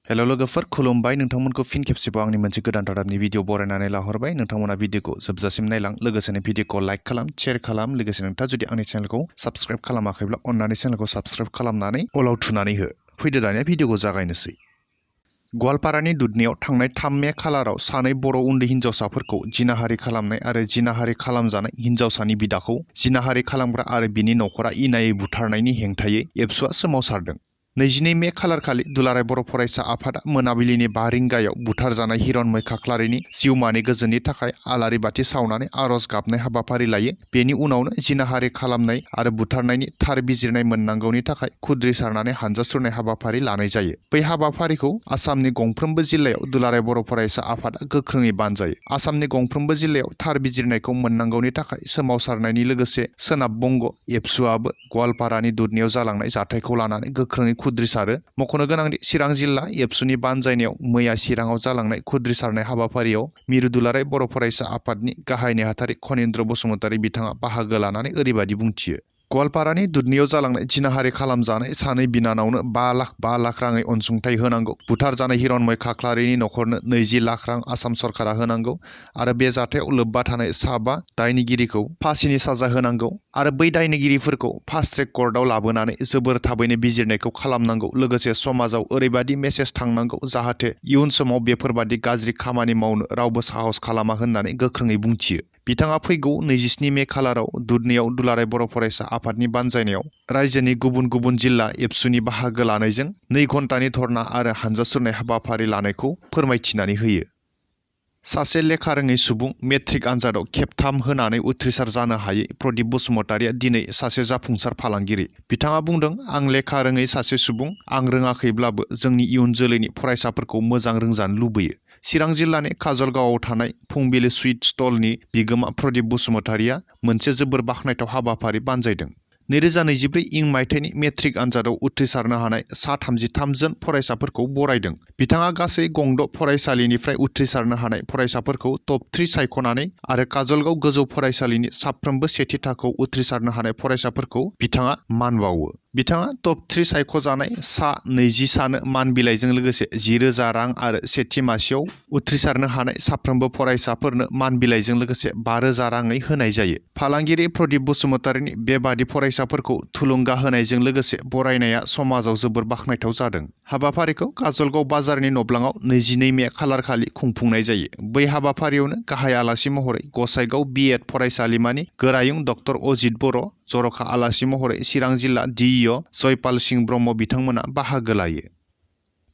हेल' लोगोफोर खुलुमबाय नोंथांमोनखौ फिन खेबसेबाव आंनि मोनसे गोदान रादाबनि भिडिअ बरायनानै लाहरबाय। नोंथांमोना भिडिअखौ जोबजासिम नायलां, लोगोसेनो भिडिअखौ लाइक खालाम, शेयार खालाम, लोगोसे नोंथाङा जुदि आंनि चेनेलखौ साबस्क्राइब खालामाखैब्ला अन्नानै चेनेलखौ साबस्क्राइब खालामनानै अलाव थुनानै हो। फैदो दानिया भिडिअखौ जागायनोसै। गवालपारानि दुधनियाव थांनाय 3 मे खालाराव सानै बर' उन्दै हिन्जावसाफोरखौ जिनाहारि खालामनाय आरो जिनाहारि खालामजानाय हिन्जावसानि बिदाखौ जिनाहारि खालामग्रा आरो बिनि नखरा इनायै बुथारनायनि हेंथायै एबसुआ सोमावसारदों। 22 मे खालारखालि दुलाराय बर' फरायसा आफादा मोनाबिलिनि 5 रिंगायाव बुथारजानाय हिरनमय खाख्लारिनि जिउमानि गोजोननि थाखाय आलारि बाथि सावनानै आरज गाबनाय हाबाफारि लायो। बेनि उनावनो जिनाहारि खालामनाय आरो बुथारनायनि थार बिजिरनाय मोननांगौनि थाखाय खुद्रि सारनानै हानजा सुरनाय हाबाफारि लानाय जायो। बै हाबाफारिखौ आसामनि गंफ्रोमबो जिल्लायाव दुलाराय बर' फरायसा आफादा गोख्रोङै बानजायो। आसामनि गंफ्रोमबो जिल्लायाव थार बिजिरनायखौ मोननांगौनि थाखाय सोमावसारनायनि लोगोसे सोनाब बंग एबसुआबो गवालपारानि दुधनियाव जालांनाय जाथायखौ लानानै गोख्रोङै खुद्रिसारो। मख'नो गोनांदि चिरां जिल्ला एबसुनि बानजायनायाव मैया चिराङाव जालांनाय खुद्रिसारनाय हाबाफारियाव मिरु दुलाराय बर' फरायसा आफादनि गाहाय नेहाथारि खनीन्द्र बसुमतारी बिथाङा बाहागो लानानै ओरैबायदि बुंथियो। गवालपारानि दुधनियाव जालांनाय जिनाहारि खालामजानाय सानै बिनानावनो 5 लाख राङै अनसुंथाइ होनांगौ। बुथारजानाय हिरनमय खाख्लारिनि नखरनो 20 लाख रां आसाम सरकारा होनांगौ आरो बे जाथायाव लोब्बा थानाय 5 दायनिगिरिखौ फासिनि साजा होनांगौ आरो बै दायनिगिरिफोरखौ फास्ट ट्रेक कर्टआव लाबोनानै जोबोर थाबैनो बिजिरनायखौ खालामनांगौ। लोगोसे समाजाव ओरैबायदि मेसेज थांनांगौ जाहाथे इयुन समाव बेफोरबादि गाज्रि खामानि मावनो रावबो साहस खालामा होननानै गोख्रोङै बुंथियो। बिथाङा फैगौ 27 मे खालाराव दुधनियाव दुलाराय बर' फरायसा आफादनि बानजायनायाव रायजोनि गुबुन गुबुन जिल्ला एबसुनि बाहागो लानायजों 2 घन्टानि धरना आरो हानजा सुरनाय हाबाफारि लानायखौ फोरमायथिनानै होयो। सासे लेखा रोङै सुबुं मेट्रिक आनजादाव खेबथाम होनानै उथ्रिसार जानो हायै प्रदीप बसुमतारीया दिनै सासे जाफुंसार फालांगिरि। बिथाङा बुंदों, आं लेखा रोङै सासे सुबुं, आं रोङाखैब्लाबो जोंनि इयुन जोलैनि फरायसाफोरखौ मोजां रोंजानो लुबैयो। चिरां जिल्लानि काजलगावआव थानाय फुंबिलि सुइट स्टलनि बिगोमा प्रदीप बसुमतारीया मोनसे जोबोर बाखनायथाव हाबाफारि बानजायदों। 2024 इं मायथाइनि मेट्रिक आनजादाव उथ्रिसारनो हानाय सा 33 जन फरायसाफोरखौ बरायदों। बिथाङा गासै गंद' फरायसालिनिफ्राय उथ्रिसारनो हानाय फरायसाफोरखौ टप 3 सायख'नानै आरो काजलगाव गोजौ फरायसालिनि साफ्रोमबो सेथि थाखोआव उथ्रिसारनो हानाय फरायसाफोरखौ बिथाङा मान बावो। बिथाङा टप 3 सायख'जानाय सा 20 सानो मान बिलाइजों लोगोसे 10,000 रां आरो सेथि मासियाव उथ्रिसारनो हानाय साफ्रोमबो फरायसाफोरनो मान बिलाइजों लोगोसे 5,000 राङै होनाय जायो। फालांगिरि प्रदीप बसुमतारीनि बेबादि फरायसाफोरखौ थुलुंगा होनायजों लोगोसे बरायनाया समाजाव जोबोर बाखनायथाव जादों। हाबाफारिखौ काजलगाव बाजारनि नब्लाङाव 22 मे खालारखालि खुंफुंनाय जायो। बै हाबाफारियावनो गाहाय आलासि महरै गसाइगाव बि.एड फरायसालिमानि गोरायुं डक्टर अजित बर', जर'खा आलासि महरै चिरां जिल्ला डि.इ.अ. जयपाल सिंह ब्रह्म बिथांमोना बाहागो लायो।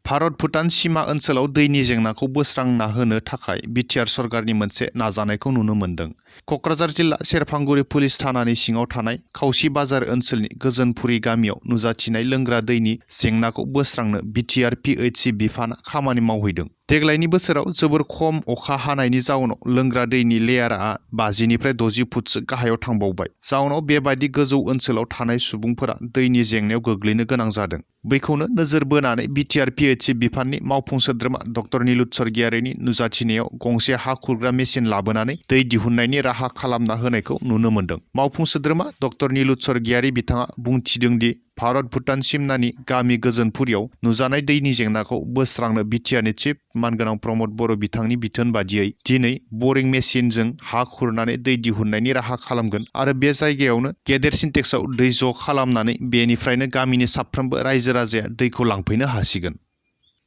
भारत-भुटान सिमा ओनसोलाव दैनि जेंनाखौ बोस्रांना होनो थाखाय बिटिआर सरकारनि मोनसे नाजानायखौ नुनो मोन्दों। कक्राझार जिल्ला सेरफांगुरि पुलिस थानानि सिङाव थानाय खावसि बाजार ओनसोलनि गोजोनपुरि गामियाव नुजाथिनाय लोंग्रा दैनि जेंनाखौ बोस्रांनो बिटिआर पिएइचसि बिफाना खामानि मावहैदों। देग्लायनि बोसोराव जोबोर खम अखा हानायनि जाउनाव लोंग्रा दैनि लेयारआ 50 निफ्राय 60 फुटसो गाहायाव थांबावबाय। जाउनाव बेबादि गोजौ ओनसोलाव थानाय सुबुंफोरा दैनि जेंनायाव गोग्लैनो गोनां जादों। बैखौनो नोजोर बोनानै बिटिआर पिएइचसि बिफाननि मावफुं सोद्रोमा डक्टर निलुत स्वर्गियारिनि नुजाथिनायाव गंसे हा खुरग्रा मेसिन लाबोनानै दै दिहुननायनि राहा खालामना होनायखौ नुनो मोन्दों। मावफुं सोद्रोमा डक्टर निलुत स्वर्गियारि बिथाङा बुंथिदों दि भारत-भुटान सिमनानि गामि गोजोनपुरियाव नुजानाय दैनि जेंनाखौ बोस्रांनो बिटिआरनि चिफ मानगोनां प्रमद बर' बिथांनि बिथोन बादियै दिनै बरिं मेसिनजों हा खुरनानै दै दिहुननायनि राहा खालामगोन आरो बे जायगायावनो गेदेर सिन्टेक्सआव दै ज' खालामनानै बेनिफ्रायनो गामिनि साफ्रोमबो रायजो राजाया दैखौ लांफैनो हासिगोन।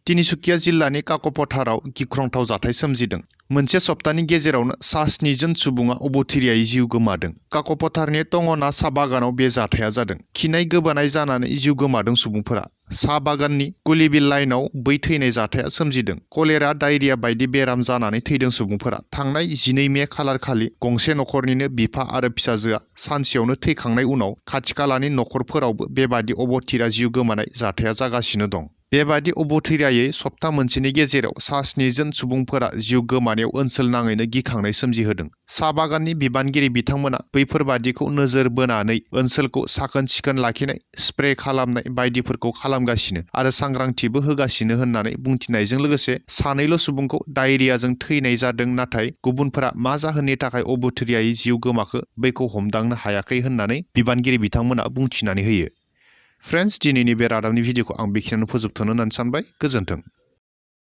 तिनिसुकिया जिल्लानि काकपथाराव गिख्रंथाव जाथाय सोमजिदों। मोनसे सप्तानि गेजेरावनो सा 7 जन सुबुङा अबथिरायै जिउ गोमादों। काकपथारनि टंगना साहा बागानाव बे जाथाया जादों। खिनाय गोबानाय जानानै जिउ गोमादों सुबुंफोरा। साहा बागाननि कुलिबिल लाइनआव बै थैनाय जाथाया सोमजिदों। कलेरा, डायरिया बायदि बेराम जानानै थैदों सुबुंफोरा। थांनाय 12 मे खालारखालि गंसे नखरनिनो बिफा आरो फिसाजोआ सानसेयावनो थैखांनाय उनाव खाथि-खालानि नखरफोरावबो बेबादि अबथिरा जिउ गोमानाय जाथाया जागासिनो दं। बेबादि अबथिरायै सप्ता मोनसेनि गेजेराव सा 7 जन सुबुंफोरा जिउ गोमानायाव ओनसोल नाङैनो गिखांनाय सोमजिहोदों। साहा बागाननि बिबानगिरि बिथांमोना बैफोरबादिखौ नोजोर बोनानै ओनसोलखौ साखोन-सिखोन लाखिनाय, स्प्रे खालामनाय बायदिफोरखौ खालामगासिनो आरो सांग्रांथिबो होगासिनो होननानै बुंथिनायजों लोगोसे सानैल' सुबुंखौ डायरियाजों थैनाय जादों, नाथाय गुबुनफोरा मा जाहोननि थाखाय अबथिरायै जिउ गोमाखो बैखौ हमदांनो हायाखै होननानै बिबानगिरि बिथांमोना बुंथिनानै होयो। फ्रेन्ड्स, दिनैनि बे रादाबनि भिडिअखौ आं बेखिनियावनो फोजोबथ'नो होननानै सानबाय। गोजोन्थों।